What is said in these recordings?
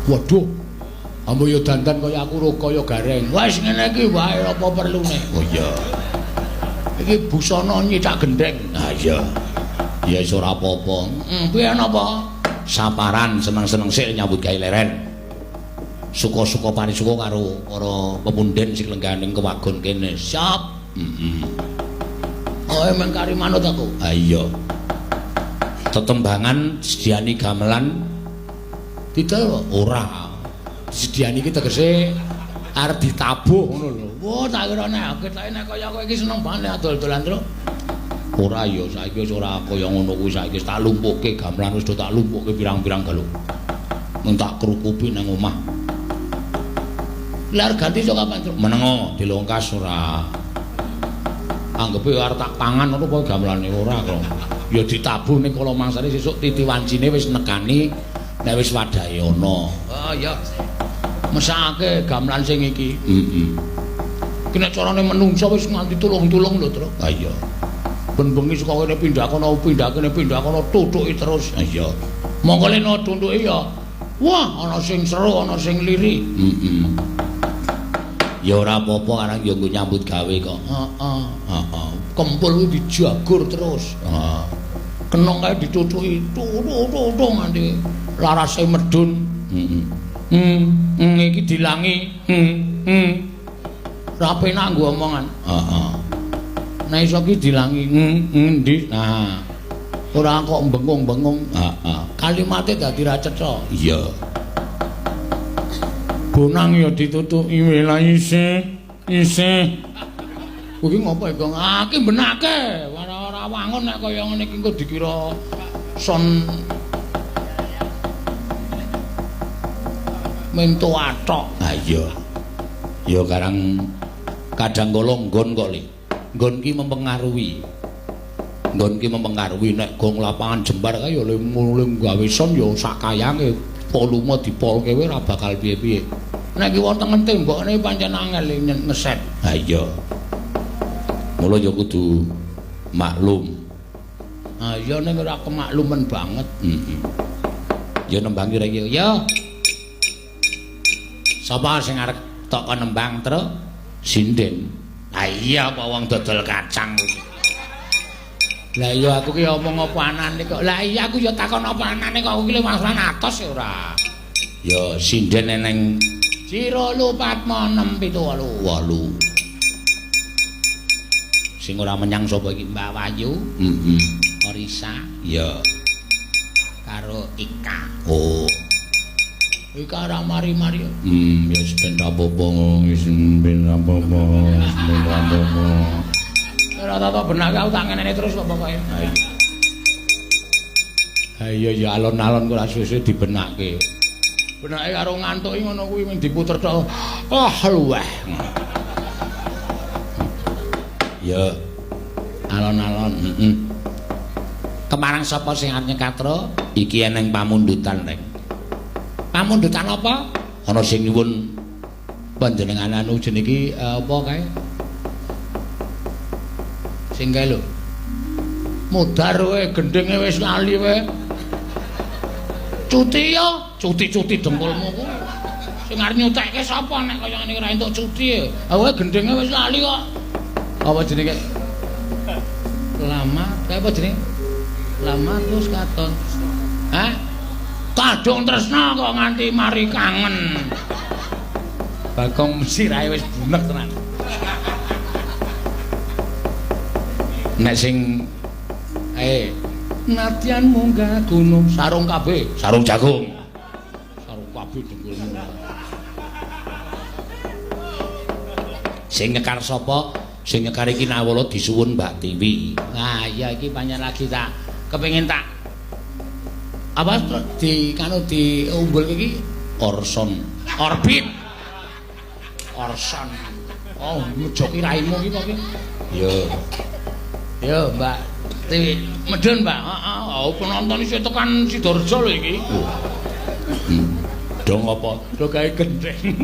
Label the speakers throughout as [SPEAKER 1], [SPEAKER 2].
[SPEAKER 1] Waduh. Ambo ya dandan kaya aku ro kaya gareng. Wis ngene iki wae apa perlune. Oh iya. Iki busana nyithak gendheng. Ha iya. Ya wis ora apa-apa. Heeh, piye napa? Saparan seneng-seneng sik nyambut gawe leren. Suka-suka parisuka karo para pepunden sing lengganing kewagon kene. Siap. Heeh. Oh, emang kari manut aku. Ha iya. Tetembangan sediani gamelan didol ora. Sediani iki tegese arep ditabuh ngono lho. Wah, tak kira nek ketoke nek kaya kowe iki seneng banget adol-dolan terus. Ora ya, saiki wis ora kaya ngono kuwi, saiki wis tak lumpukke gamelan wis do tak lumpukke pirang-pirang galuk. Mung tak krukupi nang omah. Lah ganti iso kapan, Truk? Menengo dilongkas ora. Anggepe arep tak pangan ngono apa gamelane ora kok. Ya ditabuh ning kala mangsane sesuk titi wancine wis nekani nek wis wadahe ana. Oh iya. Mesake gamelan sing iki. Heeh. Ki nek carane menungsa wis nganti tulung-tulung lho, Truk. Ha iya. Ben bengi saka kene pindah kono, pindah kene pindah kono, tutuki terus. Ha iya. Mongko leno tuntuke ya. Wah, ana sing seru, ana sing liri. Heeh. Ya ora apa-apa karang ya nggo nyambut gawe kok. Heeh, heeh. Kempul kuwi dijagur terus. Heeh. Kenong kae ditutuki, tutuk nganti larase medun. Heeh. Iki dilangi. Ora penak nggo omongan. Heeh. Nek iso ki dilangi, endi? Nah. Ora kok bengung-bengung. Heeh. Kalimate dadi ra cetha. Iya. Bonang ya ditutuki wela isih, isih. Kuwi ngopo iki? Ah, ki benake. Ora wangun nek kaya ngene iki engko dikira son mento athok. Ha iya. Ya karang kadang kala nggon kok, Le. Nggon ki mempengaruhi. Nggon ki mempengaruhi nek gong lapangan jembar kae ya le mule gawe son ya sak kayange volume dipolke wae ora bakal piye-piye. Nek ki wonten tembokne pancen angel ngeset. Ha iya. Mula ya kudu maklum. Ha iya ning ora kemakluman banget. Heeh. Ya nembangi rek ya. Sapa sing arep tok kon nembang, Truk? Sinden. Ha iya apa wong dodol kacang kuwi. Lah iya aku ki omong apa anane kok. Lah iya aku ya takon apa anane kok aku ki wangsulan atos ya ora. Ya sinden eneng 0 4 6 7 8 8. Sing ora menyang sapa iki? Mbak Wayu. Heeh. Orisa. Iya. Karo Ika. Oh. Ika ora mari-mari. Ya wis ben ra apa-apa, wis ben ra apa-apa, wis ben ra apa-apa. Ora tau benake aku tak ngenene terus kok pokoke. Ha iya. Ha iya ya alon-alon kok ora suwe-suwe dibenake. Benake karo ngantuki ngono kuwi mung diputer tok. Ah luweh. Ya. Alon-alon, heeh. Kemarang sapa sing arep nyekatra? Iki eneng pamundutan, Reng. Pamundutan apa? Ana sing nyuwun panjenengan anu jenenge iki apa kae? Sing kae lho. Mudhar kowe gendhinge wis lali kowe. Cuti ya, cuti-cuti dengkulmu kuwi. Sing arep nyutekke sapa nek kaya ngene ora entuk cuti. Ha kowe gendhinge wis lali kok. Apa jenenge? Lama, kae apa jenenge? Lama terus katon. Hah? Kadung tresna kok nganti mari kangen. Bagong sirahe wis bunek tenan. Nek sing nadyan munggah gunung sarung kabeh, sarung jagung. Sarung kabeh dengkulmu. Sing nyekar sapa? Sing nyekar iki Nawala disuwun Mbak Tiwi. Nah, iya iki pancen lagi tak kepengin tak apa di kanu diumbul iki Orson. Orbit. Orson. Oh, ngejoki raimu iki kok iki. Yo. Yo, Mbak Tiwi. Medhun, Mbak. Heeh. Oh, penonton isih tekan Sidoarjo lho iki. Dong apa? Do gawe gendheng.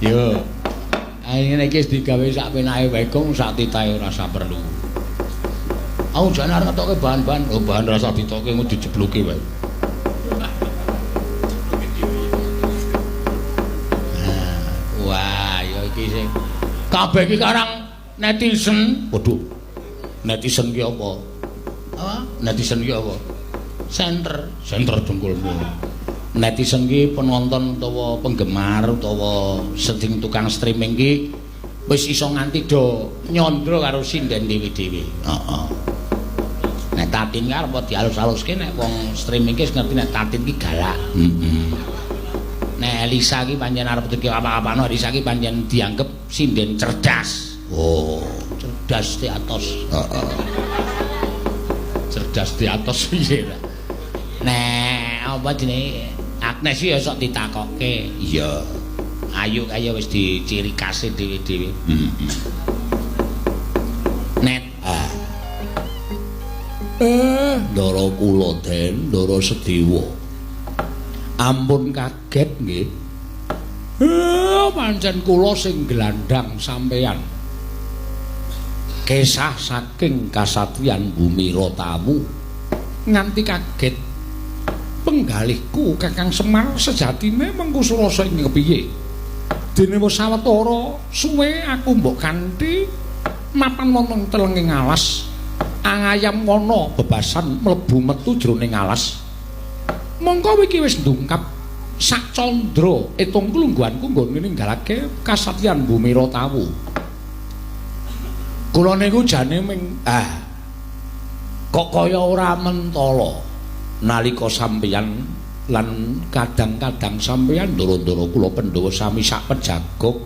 [SPEAKER 1] Yo. Ah ngene iki wis digawe sak penake wae gong sak titahe ora usah perlu. Aku jane arep ngetoke bahan-bahan, oh bahan rasa ditoke engko dijebloke wae. Kabeh iki karang netizen. Waduh. Netizen ki apa? Apa? Netizen ki apa? Center, center dengkulmu. Netizen ki penonton utawa penggemar utawa sing tukang streaming ki wis iso nganti do nyandra karo sinden dhewe-dhewe. Heeh. Nek Tatin ki arep dialus-aluske, nek wong streaming ki wis ngerti nek Tatin ki galak. Heeh. Nek Elisa ki pancen arep dadi apa-apano, Elisa ki pancen dianggep sinden cerdas. Oh, cerdas di atas. Heeh. Cerdas di atas piye ta? Nek apa jenenge Agnes ya sok ditakokke. Iya. Ayu kaya wis diciri khase dhewe-dhewe. Heeh. Net. Ah. Ndara kula Den, Ndara Sedewa. Ampun kaget nggih. Pancen kula sing glandhang sampeyan. Kesah saking kasatriyan Bumi Rotawu nganti kaget. Penggalihku Kakang Semar sejatine mengko surasa ing kepiye? Dene wis sawetara suwe aku mbok kanthi mapan wonten telenging alas. Angayam wana bebasan mlebu metu jroning alas. Mongko iki wis ndungkap sak candra etung klungguhanku nggone ninggalake kasatriyan Bumi Rotawu. Kula niku jane ming kok kaya ora mentala nalika sampeyan lan kadang-kadang sampeyan ndara-ndara kula Pandhawa sami sak pejagok.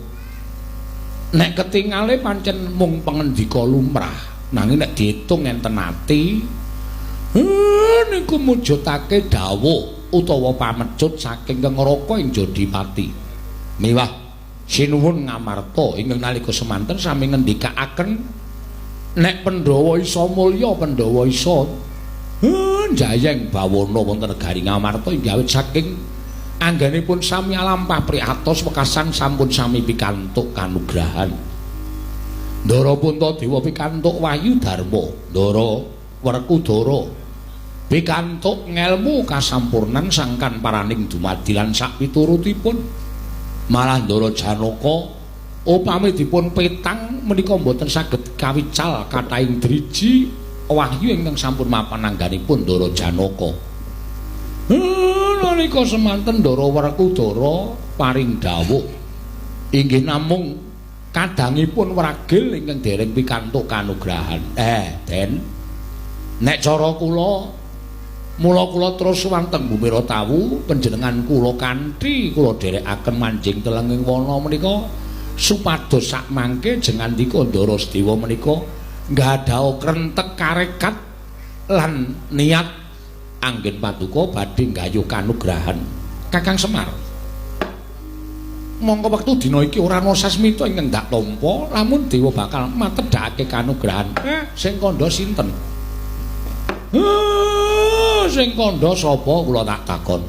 [SPEAKER 1] Nek ketingale pancen mung pangendika lumrah, nanging nek diitung enten ati niku mujudake dawuh utawa pamecut saking Kengraka ing Jodipati. Miwah sinuwun ngamarta ingkang nalika semanten sami ngendikaaken nek Pandhawa isa mulya, Pandhawa isa njayeng bawana wonten negari Ngamarta inggih awit saking anggenipun sami alampah prihatos wekasan sampun sami pikantuk kanugrahan. Ndara Puntadewa pikantuk wahyu dharma, Ndara Werkudara pikantuk ngelmu kasampurnan sangkan paraning dumadi lan sakpiturutipun. Malah Ndara Janaka upami dipun petang menika mboten saged kawical kathahing driji wahyu ingkang sampun mapan angganipun Ndara Janaka. Nalika semanten Ndara Werkudara paring dawuh inggih namung kadangipun wragil ingkang dereng pikantuk kanugrahan. Den, nek cara kula mula kula terus wonten Bumi Rotawu panjenengan kula kanthi kula dherekaken manjing telenging wana menika supados sak mangke jengandika Ndara Sedewa menika nggadaha krentek karekat lan niat anggen paduka badhe nggayuh kanugrahan Kakang Semar. Mongko wektu dina iki ora ana sasmita ingkang ndak tampa lamun dewa bakal matedhakake kanugrahan. Sing kandha sinten? Sing kandha sapa kula tak takon.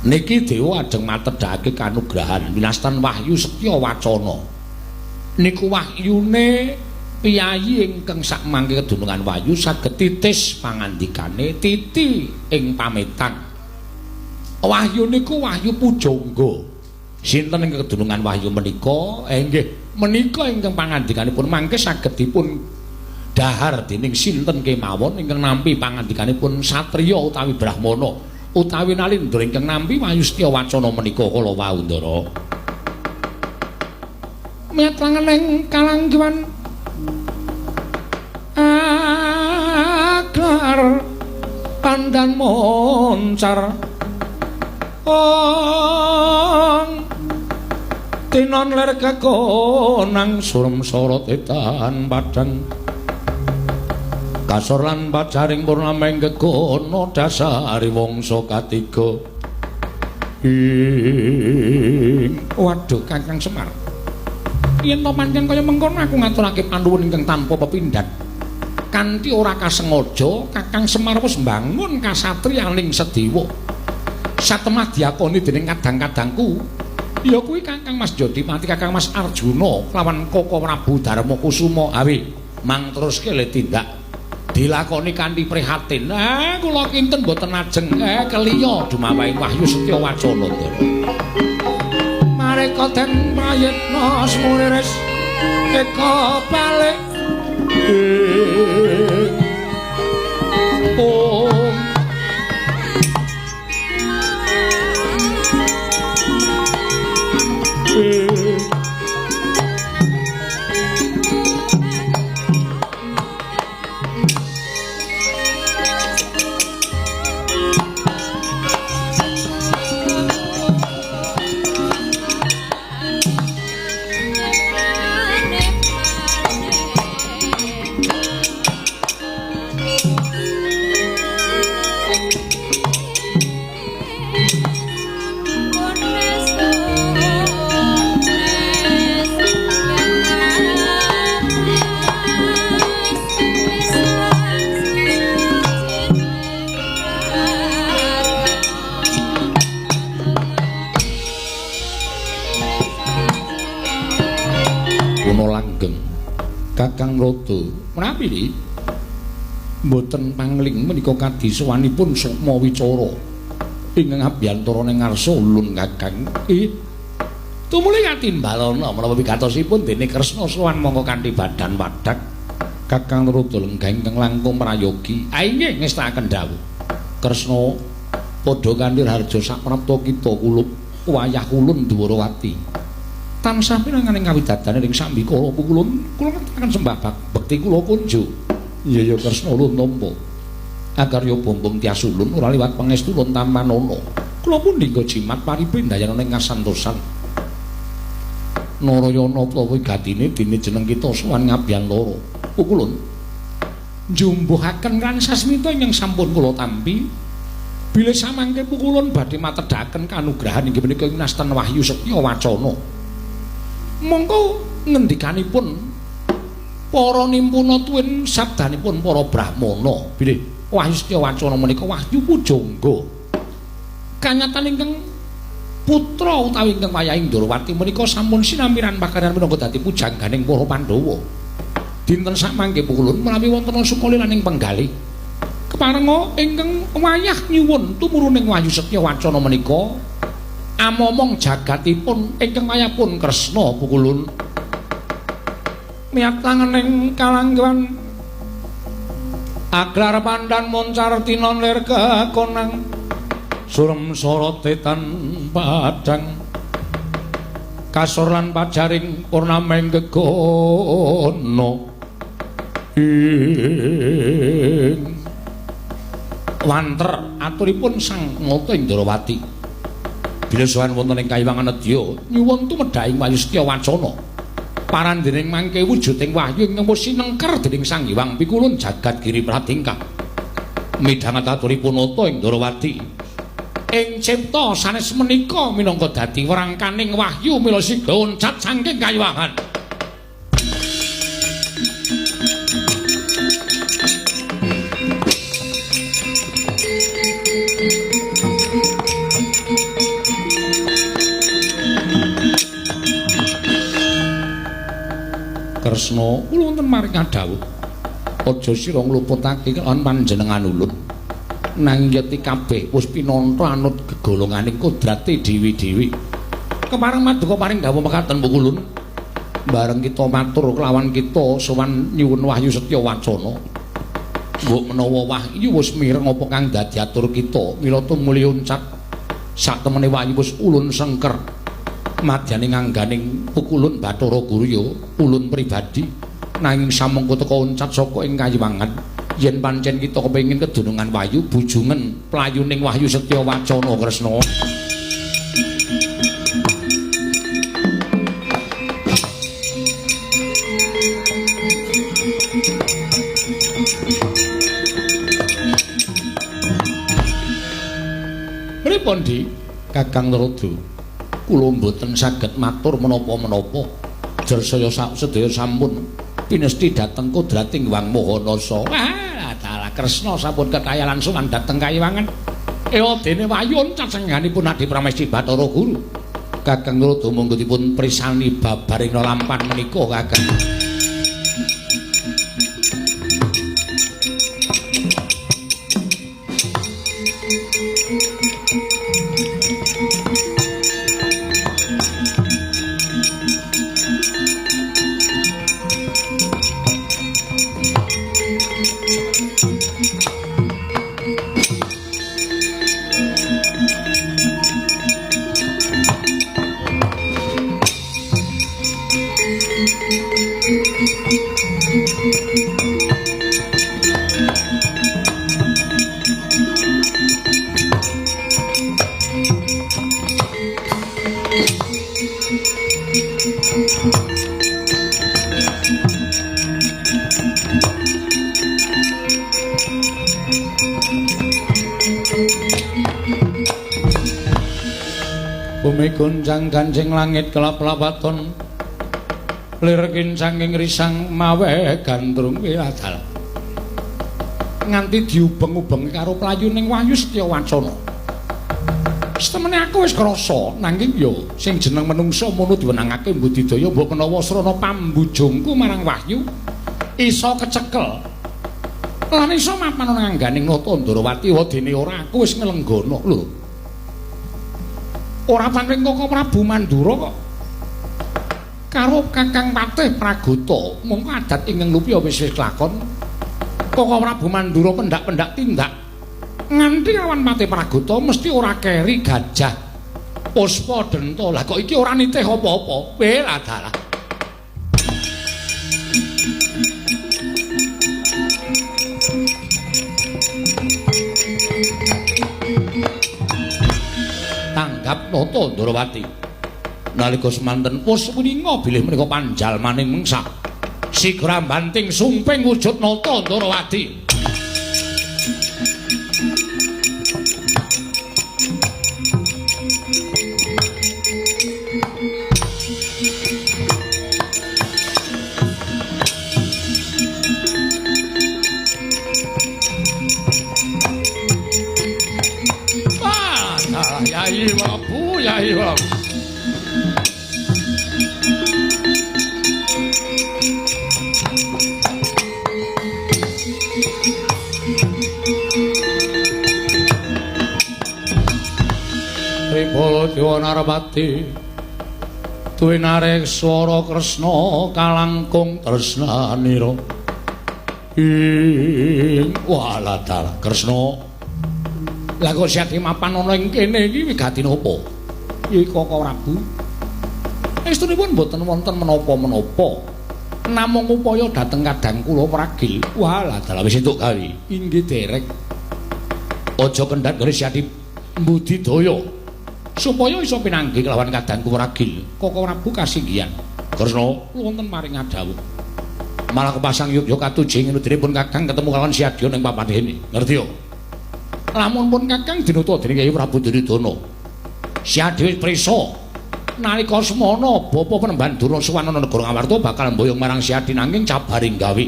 [SPEAKER 1] Niki dewa ajeng matedhakake kanugrahan winastan wahyu setya wacana. Niku wahyune piyayi ingkang sakmangke kedunungan wahyu saged titis pangandikane titi ing pametang. Wahyu niku wahyu pujangga. Sinten ingkang kedunungan wahyu menika? Nggih, menika ingkang pangandikanipun mangke saged dipun dahar dening sinten kemawon ingkang nampi pangandikanipun satriya utawi brahmana utawi nalindra ingkang nampi wahyu setya wacana menika kala wau Ndara. Miyat langening kalanggiwan agar pandan moncar ong tinon ler kekonang surem sorot etan padang kasor lan pacaring purnama ing gegono dasari wangsa katiga. Ing waduh Kakang Semar, yen to pancen kaya mengkono aku ngaturake panuwun ingkang tanpa pepindhan. Kanthi ora kasengaja Kakang Semar wis mbangun kasatriyaning Sedewa. Satemah diakoni dening kadang-kadangku ya kuwi Kakang Mas Jodipati, Kakang Mas Arjuna lawan Koko Prabu Darma Kusuma. Awi mang teruske le tindak dilakoni kanthi prihatin. Kula kinten mboten ajeng keliya dumawahi wahyu setya wacana Ndara. Mareka den prayitna semuriris Eka balik ing pung Kakang Rada menawi nggih mboten pangling menika kadisuwanipun sukma wicara ingkang abiyantara ning ngarsa ulun Kakang. Tumuli katimbalana menapa wigatosipun dene Kresna sowan mongko kanthi badan wadhak. Kakang Rada lenggah ingkang langkung prayogi. Inggih ngestakaken dawuh. Kresna padha kanthi raharja saprapta kita kulup wayah ulun Dwarawati. Tansah pinanganing kawidadane ing sambikala pukulun kula ngaturaken sembah bekti kula kunjo. Iya ya Kresna ulun nampa. Akarya bombong tias ulun ora liwat pangestu ulun tampanana. Kula pundi nggo jimat paripendayana ing kasantosan. Narayana utawa gatine dene jeneng kita sowan ngabiyantara. Pukulun njumbuhaken kan sasmita ingkang sampun kula tampi. Bilih samangke pukulun badhe matedhaken kanugrahan inggih menika ing nasten wahyu setya wacana. Mongko ngendikanipun para nimpuna tuwin sabdanipun para brahmana bilih wahyu setya wacana menika wahyu pujangga. Kanyatan ingkang putra utawi ingkang wayahing Ndrawati menika sampun sinampiran pakaryan minangka dadi pujangganing para Pandhawa. Dinten samangke pukulun menawi wonten sukalilaning penggalih keparenga ingkang wayah nyuwun tumuruning wahyu setya wacana menika amomong jagatipun ingkang wayahipun Kresna pukulun miyat langening kalangguhan aglar pandan moncar tinon lir kekonang surem sorote tan padang kasor lan pajaring purnameng gegono ing wanter aturipun Sang Nata Indrawati. Bilih sowan wonten ing kayiwangan nedya nyuwun tumedhaing wahyu setya wacana parandening mangke wujuding wahyu ingkang wis sinengker dening Sang Hyang Pikulun jagat giri pratingkah. Midhanget aturipun Nata Indrawati ing cipta sanes menika minangka dadi wrangkaning wahyu mila siga uncat saking kayiwangan. Kresna kula wonten maring kadhawuh aja sira ngluputake kelawan panjenengan ulun nanging yeti kabeh wis pinantha anut gegolonganing kodrate dewi-dewi. Kepareng maduka paring dawuh mekaten pukulun bareng kita matur kelawan kita sowan nyuwun wahyu setya wacana. Mbok menawa wahyu wis mireng apa kang dadi atur kita mila tumuli uncat sak temene wahyu wis ulun sengker. Madyaning angganing pukulun Bathara Guru ya ulun pribadi nanging samengko teka uncat saka ing kayiwangan yen pancen kita kepengin kedunungan wahyu bujungen playuning wahyu setya wacana Kresna. Pripun Dik? Kakang Narada kula mboten saged matur menapa-menapa. Jersaya sedaya sampun pinesti dhateng kodrating Hyang Maha Nasa. Wah, dalah Kresna sampun ketayalan sowan dhateng kayiwangan. Ewa dene wahyu cacengganipun Adi Pramesti Bathara Guru. Kakang Narada monggo dipun prisani babaring lampan menika Kakang. Bumi goncang ganjing langit kelap-lapaton lir kincanging risang mawe gandrung wiladal nganti diubeng-ubeng karo playuning Wahyu Setya Wacana. Setemene aku wis krasa nanging ya sing jeneng menungsa mono diwenangake mbudidaya mbok menawa srana pambujungku marang Wahyu iso kecekel lan iso mapan nang angganing Nata Ndrawati wadene ora aku wis nglenggana lho. Ora paring Kaka Prabu Mandura kok karo Kakang Patih Pragota mongko adat ingkang lupi wis wis kelakon. Kaka Prabu Mandura pendak-pendak tindak nganti lawan Patih Pragota mesti ora keri gajah puspa denta. Lah kok iki ora nitih apa-apa. Weh dalah. Tanggap Nata Ndrawati nalika semanten wis wininga bilih menika panjalmaning mengsa sigra banting sumping wujud Nata Ndrawati. Yai Prabu, Yai Prabu. Tripala Dewa Narpati tuwinarek swara Kresna kalangkung tresnanira. Ing waladal Kresna. Lah kok siati mapan ana ing kene iki wigati napa? Iki Kaka Prabu. Estunipun mboten wonten menapa-menapa. Namung upaya dhateng kadang kula pragil. Walah dalah wis entuk gawe. Inggih derek. Aja kendhat nggone siati mbudidaya supaya iso pinanggih kelawan kadangku pragil. Kaka Prabu kasinggihan. Kresna wonten maring ngadhawuh. Malah kepasang yogya katuji ngenudinipun Kakang ketemu kelawan Siadya ning papan kene. Ngerti yo? Lamun pun Kakang dinuta dening Kyai Prabu Duryudana. Siadya wis prisa nalika semana bapa Penemban Durna sowan ana negara Ngawarta bakal mboyong marang Siadya nanging cabaring gawe.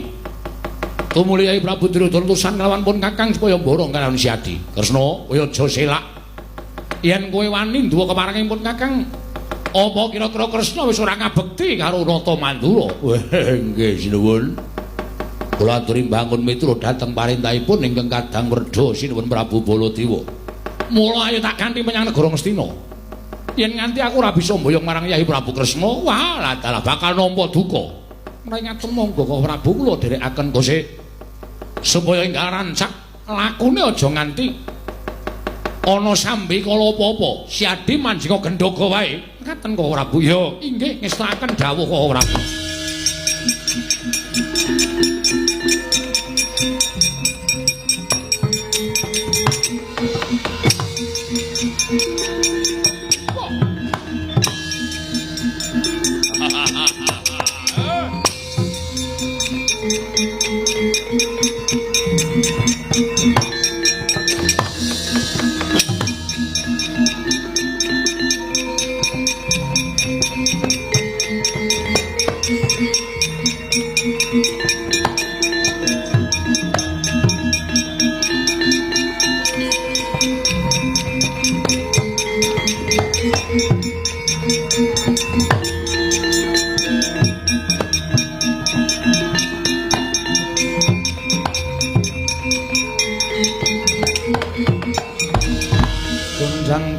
[SPEAKER 1] Tumuli Kyai Prabu Duryudana tusan kelawan pun Kakang supaya mborong kalawan Siadya. Kresna, kowe aja selak. Yen kowe wani nduwa keparenging pun Kakang, apa kira-kira Kresna wis ora ngabekti karo Nata Mandura? Nggih sinuwun. Kula aturi mbangun mitra dhateng parentahipun ingkang kadang werda sinuwun Prabu Baladewa. Mula ayo tak kanthi menyang negara Ngastina. Yen nganti aku ora bisa mboyong marang Yai Prabu Kresna, wah dalah bakal nampa duka. Menawi ngaten monggo Kaka Prabu kula dherekaken kosek supaya enggal rancak lakune aja nganti ana sambi kala apa-apa. Siadi manjinga gendhoga wae. Ngaten Kaka Prabu. Ya, inggih ngestakaken dawuh Kaka Prabu.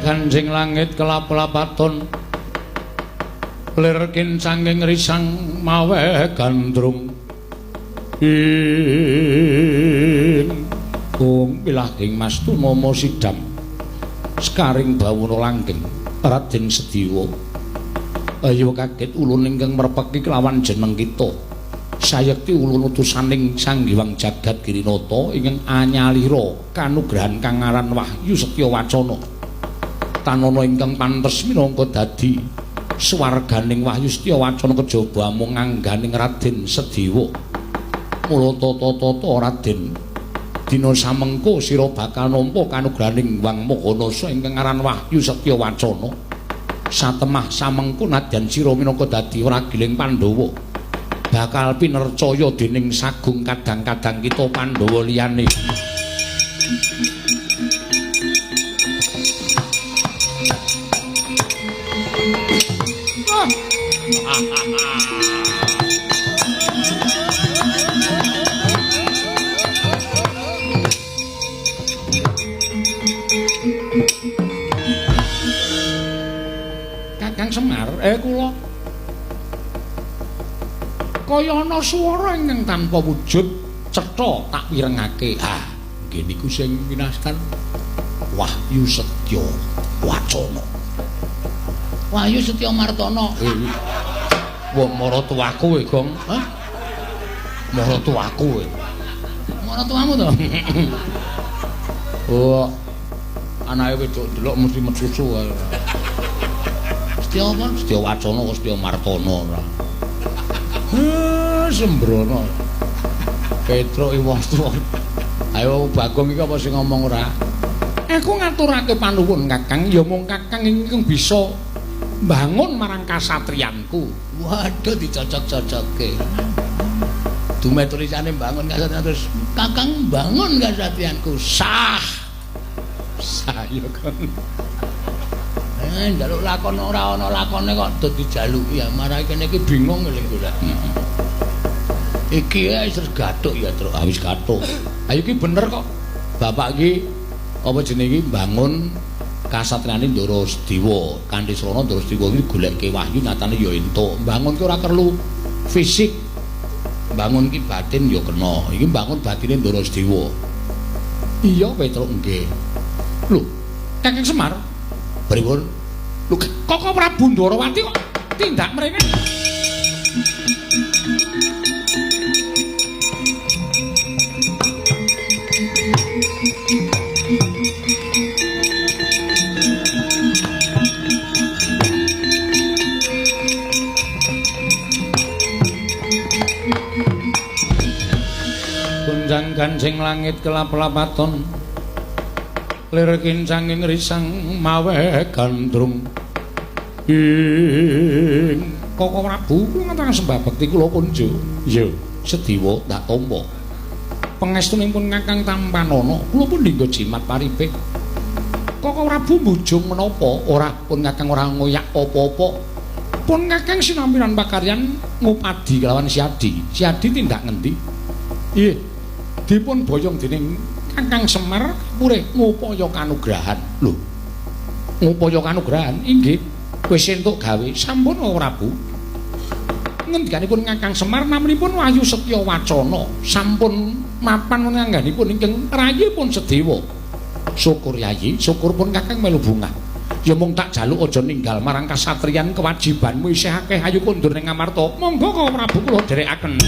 [SPEAKER 1] Ganjing langit kelap-lapaton lir kincanging risang mawe gandrung ing kung pilahing mas tumama sidam sekaring bawono langgeng Raden Sediwa. Ayo kaget ulun ingkang merpeki kelawan jeneng kita sayekti ulun utusaning Sang Hyang Jagat Girinata ingkang anyalira kanugrahan kang aran Wahyu Setya Wacana. Tanana ingkang pantes minangka dadi swarganing Wahyu Setya Wacana kejaba amung angganing Raden Sediwa. Mula tata-tata Raden, dina samengko sira bakal nampa kanugrahaning Hyang Maha Nasa ingkang aran Wahyu Setya Wacana. Satemah samengku nadyan sira minangka dadi ragiling Pandhawa bakal pinercaya dening sagung kadang-kadang kita Pandhawa liyane. Kakang Semar, kula kaya ana swara ingkang tanpa wujud cetha tak pirengake. Ah, nggih niku sing winastan Wahyu Setya Wacana. Wahyu Setya Martana. Wong maratuwaku kowe, Gong. Hah? Maratuwaku kowe. Maratuwamu to? Oh. Anake wedok ndelok mesti mecucu. Setya apa? Setya Wacana kok Setya Martana ora. Sembrono. Petruk wong tuwa. Ayo Bagong iki apa sing ngomong ora? Aku ngaturake panuwun Kakang, ya mung Kakang ingkang bisa mbangun marang kasatriyanku. Waduh, dicocok-cocokke. Dume tulisane mbangun kasatriyan terus Kakang mbangun kasatriyanku. Sah. Sah ya, Kang. Njaluk lakon ora ana lakone kok do dijaluki ya marah kene iki bingung lho golek. Iki wis gathuk ya, Truk. Wis gathuk. Ayo iki bener kok. Bapak iki apa jenenge iki mbangun kasatriyane Ndara Sediwa. Kanthi srana Ndara Sediwa iki goleke wahyu nyatane ya entuk. Mbangun ki ora perlu fisik. Mbangun ki batin ya kena. Iki mbangun batine Ndara Sediwa. Iya, Petruk nggih. Lho, Kakang Semar. Pripun? Lho, Koko Prabu Ndorowati kok tindak mrene? Gonjang ganjing langit kelap-lapaton, lir kincanging risang mawe gandrung. Ing Koko Prabu kula ngaturaken sembah bekti kula kunjo. Iya, Sediwa tak tampa. Pangestunipun Kakang tampanana, kula pun dinggo jimat paripih. Koko Prabu mbujung menapa? Ora pun Kakang ora ngoyak apa-apa. Pun Kakang sinampiran pakaryan ngupadi kelawan Siadi. Siadi tindak ngendi? Iya, dipun boyong dening Kakang Semar purih ngupaya kanugrahan. Lho, ngupaya kanugrahan? Inggih, wis entuk gawe. Sampun Prabu. Ngendikanipun Kakang Semar naminipun Wahyu Setya Wacana. Sampun mapan ngangganipun ingkang rayipun Sedewa. Syukur Yayi, syukur pun Kakang melu bungah. Ya mung tak jaluk aja ninggal marang kasatriyan kewajibanmu isih akeh. Ayo kondur ning Amarta. Monggo Koko Prabu kula dherekaken.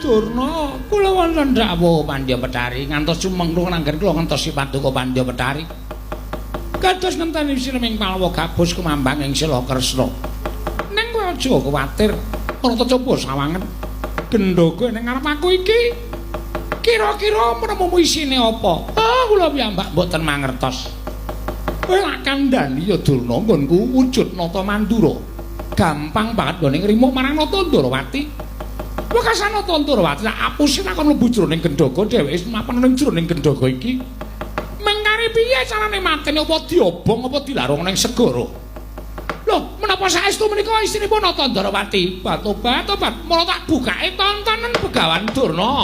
[SPEAKER 1] Durna, kula wonten dawuh Pandya Betari ngantos sumengkung nanggen kula ngentosi paduka Pandya Betari. Kados ngenteni sirming Palwa gabus kumambang ing Sila Kresna. Ning kowe aja kuwatir, ora coba sawangen. Gendhoga ning ngarep aku iki kira-kira menemumu isine apa? Ah, kula piyambak mboten mangertos. Kowe lak kandhani ya Durna nggonku wujud Nata Mandura. Gampang banget nggone ngrimo marang Nata Ndorowati. Wekasan Nata Ndorowati tak apusi takon mlebu jroning gendhaga dheweke mapan ning jroning gendhaga iki. Mengkare piye carane mateni apa diobong apa dilarung ning segara? Lho, menapa saestu menika istinipun Nata Ndorowati? Tobat, tobat, mula tak bukake tontonan Begawan Durna.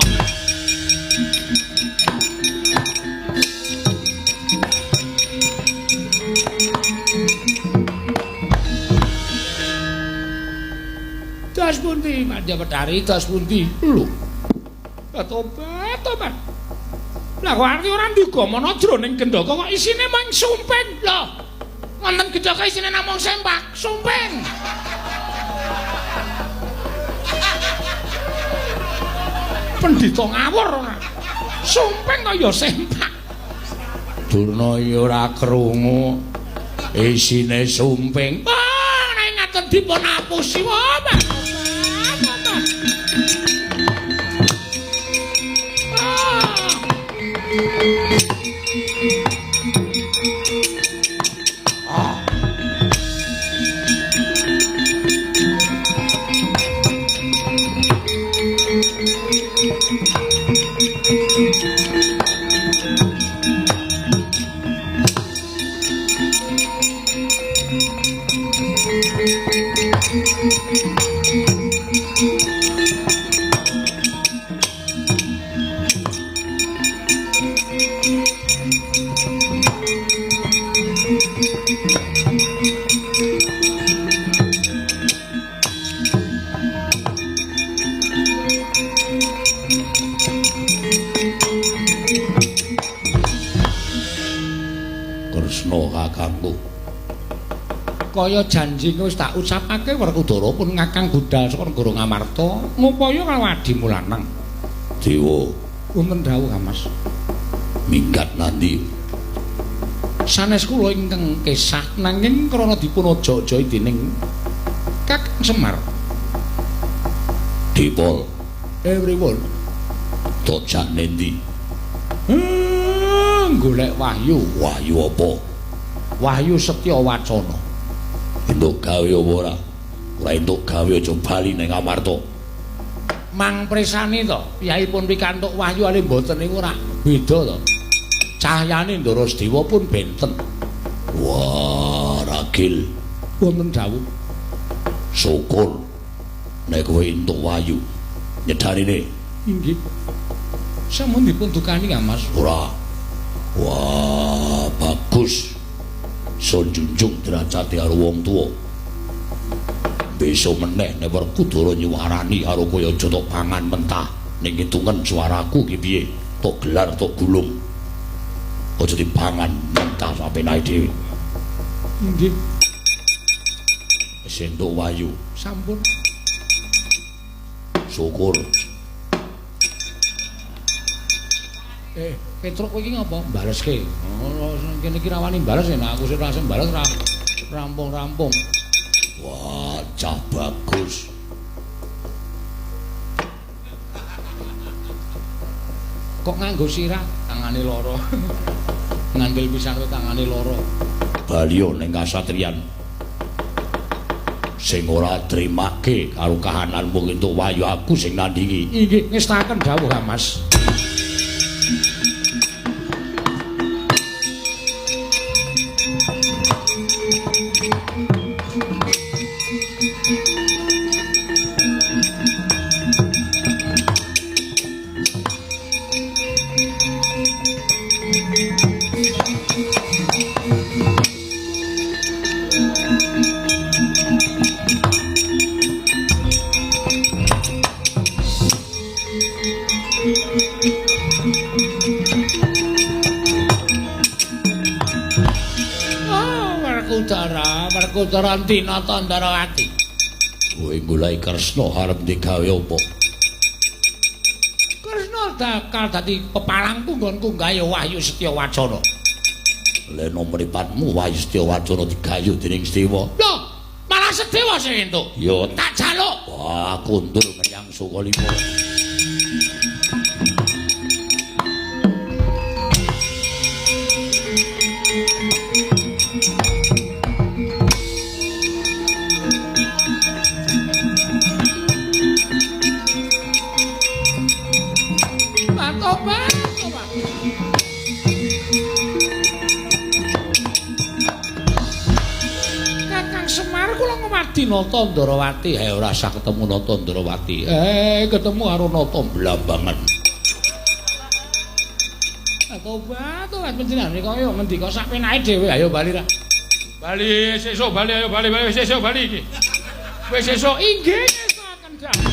[SPEAKER 1] Das pundi Madya Bedari, das pundi? Lho. Tobat, tobat. Lah kok arti ora nduga jroning gendhaga kok isine mung sumping. Lho. Wonten gendhaga isine namung sempak, sumping. Pendhita ngawur ora. Sumping kaya sempak. Durna ya ora krungu isine sumping. Wah, nek ngaten dipun apusi wae. Kaya janji wis tak ucapake Werkudara pun ngakang budal saka negara Ngamarta ngupaya karo adimu lanang.
[SPEAKER 2] Dewa,
[SPEAKER 1] wonten dawuh Kang Mas.
[SPEAKER 2] Minggat nandi?
[SPEAKER 1] Sanes kula ingkang kesah nanging krana dipun aja-aja dening Kakang Semar.
[SPEAKER 2] Dipol.
[SPEAKER 1] Pripun?
[SPEAKER 2] Tojak nendi?
[SPEAKER 1] Golek wahyu.
[SPEAKER 2] Wahyu apa?
[SPEAKER 1] Wahyu Setya Wacana.
[SPEAKER 2] Entuk gawe apa ora? Ora entuk gawe aja bali ning Amarta.
[SPEAKER 1] Mang presani to, piyayipun pikantuk wahyu ale mboten niku ora beda to. Cahyane Ndara Sedewa pun benten.
[SPEAKER 2] Wah, ragil.
[SPEAKER 1] Wonten dawuh.
[SPEAKER 2] Syukur nek kowe entuk wahyu. Nyedarine.
[SPEAKER 1] Inggih. Sampun dipun dukani Kang Mas.
[SPEAKER 2] Ora. Wah, bagus. Sun junjung derajate karo wong tuwa. Besok meneh nek Werkudara nyuwarani karo kowe aja tok pangan mentah. Ning hitungen suaraku ki piye? Tok gelar tok gulung. Aja dipangan mentah sapenae dhewe.
[SPEAKER 1] Inggih.
[SPEAKER 2] Wis entuk wahyu.
[SPEAKER 1] Sampun.
[SPEAKER 2] Syukur.
[SPEAKER 1] Petruk kowe iki ngapa? Baleske. Oh, kene iki rawani bales nek aku sing ora sing bales ra rampung-rampung.
[SPEAKER 2] Wah, cah bagus.
[SPEAKER 1] Kok nganggo sirah? Tangane lara. Ngandel pisan kowe tangane lara.
[SPEAKER 2] Baliyo ning kasatriyan. Sing ora trimake karo kahananmu entuk wahyu aku sing nandingi.
[SPEAKER 1] Inggih, ngestaken dawuh Kang Mas. Werkudara Nata Ndarawati.
[SPEAKER 2] Kowe goleki Kresna arep digawe apa?
[SPEAKER 1] Kresna bakal dadi pepalangku nggonku gawe wahyu Setya Wacana.
[SPEAKER 2] Leno mripatmu wahyu Setya Wacana digayu dening Sedewa.
[SPEAKER 1] Lho, malah Sedewa sing entuk.
[SPEAKER 2] Ya
[SPEAKER 1] tak jaluk.
[SPEAKER 2] Wah, kundur menyang Sukalima.
[SPEAKER 1] Tobat, tobat. Kakang Semar kula ngwadi Nata Ndrawati. Ora usah ketemu Nata Ndrawati. Ketemu karo Nata Blambangan. Tobat, tobat panjenengan kaya ngendika sak penake dhewe. Ayo bali ra. Bali sesuk bali, ayo bali bali sesuk bali iki. Wis sesuk inggih ngestokaken dawuh.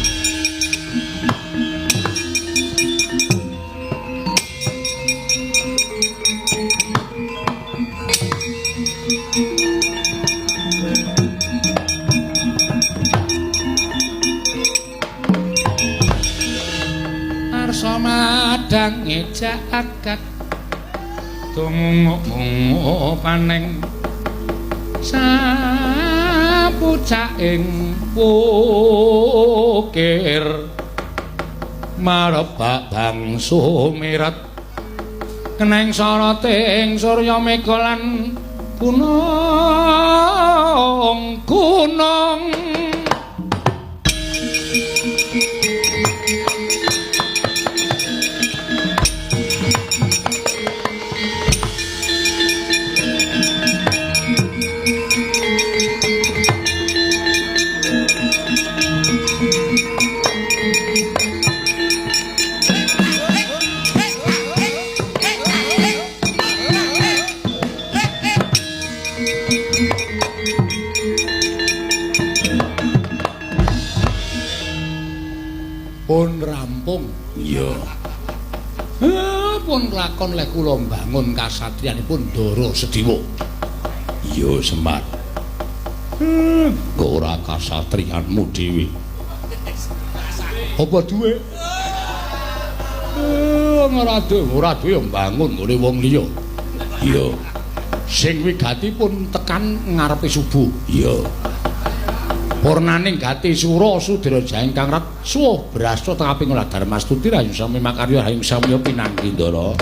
[SPEAKER 1] Arsa madang jagat tumung paneng sapucaking pukir marebak bangsu mirat keneng soroting surya mega lan gunung gunung. Pun rampung.
[SPEAKER 2] Iya.
[SPEAKER 1] Pun lakon lek kula mbangun kasatriyanipun Ndara Sediwa.
[SPEAKER 2] Iya, Semar. Kok ora kasatriyanmu dhewe?
[SPEAKER 1] Apa duwe? Ora duwe, ora duwe mbangun nggone wong liya.
[SPEAKER 2] Iya.
[SPEAKER 1] Sing wigati pun tekan ngarepe subuh.
[SPEAKER 2] Iya.
[SPEAKER 1] Purnaning gati sura sudira ingkang rat suwuh brasta tengaping olah dharmastuti rahayu sami makarya rahayu sami pinanggi Ndara.